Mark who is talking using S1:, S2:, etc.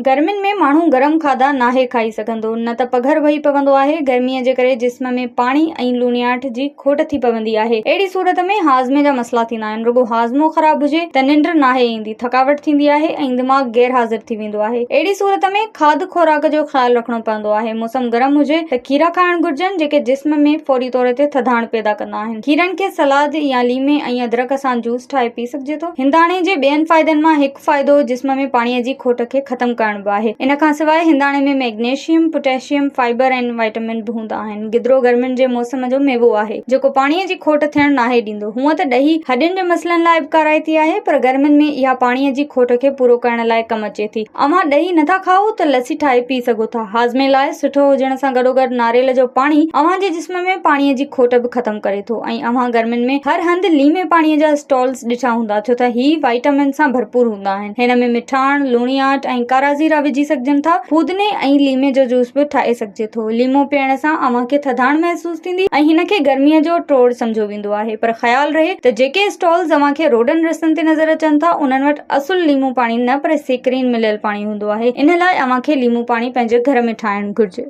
S1: گرمين ۾ ماڻهو گرم کاڌا ناهي کائي سگهندو، نه ته پگهر وهي پوندو آهي. گرميء جي ڪري جسم ۾ پاڻي ۽ لوڻياٺ جي کوٽ ٿي پوندي آهي. اهڙي صورت ۾ هاضمي جا مسئلا ٿيندا آهن. رڳو هاضمو خراب هجي ته ننڊ ناهي ايندي، ٿڪاوٽ ٿيندي آهي ۽ دماغ غير حاضر ٿي ويندو آهي. اهڙي صورت ۾ کاڌ خوراڪ جو خيال رکڻو پوندو آهي. موسم گرم هجي ته کيرا کائڻ گهرجن، جيڪي جسم ۾ فوري طور تي ٿڌاڻ پيدا ڪندا آهن. کيرن کي سلاد يا ليمي ۽ ادرڪ سان جوس ٺاهي پي سگهجي ٿو. هنداڻي جي ٻين فائدن مان هڪ فائدو جسم ۾ پاڻي جي کوٽ کي ختم ڪرڻ به آهي. ان کان سواء هنداڻي ۾ ميگنيشيم، پوٽيشيم، فائبر ۽ وائٽامن به هوندا آهن. گدرو گرمين جي موسم جو ميوو آهي، جيڪو پاڻي جي کوٽ ٿيڻ ناهي ڏيندو. هونء ته ڏهي هڏين جي مسئلن لاء به ڪارائتي آهي، پر گرمين ۾ اها پاڻي جي کوٽ کي پورو ڪرڻ لاء ڪم اچي ٿي. اوهان ڏهي نٿا کائو ته لسي ٺاهي پي سگهو ٿا. هاضمي لاء سٺو هجڻ سان گڏوگڏ ناريل جو پاڻي اوهان جي جسم ۾ پاڻي جي کوٽ به ختم ڪري ٿو ۽ اوهان گرمين ۾ هر هنڌ ليمي پاڻي جا اسٽالز ڏٺا هوندا ڇو ته هي وائٽامن سان ڀرپور هوندا آهن. هن ۾ مٺاڻ، لوڻياٺ ۽ ڪارا زيرا وجهي سگهجن ٿا. ڦودني ۽ ليمي جو جوس به ٺاهي سگهجي ٿو. ليمو پيئڻ سان اوهان کي ٿڌاڻ محسوس ٿيندي ۽ هن کي گرميء جو ٽوڙ سمجهيو ويندو آهي. پر خيال رهي ته جيڪي اسٽالز اوهان کي روڊن رستن تي نظر اچن ٿا انهن وٽ اصل ليمو پاڻي نه پر سيڪرين مليل پاڻي هوندو آهي. ان لاء اوهان کي ليمو پاڻي پنهنجي گهر ۾ ٺاهڻ گهرجي.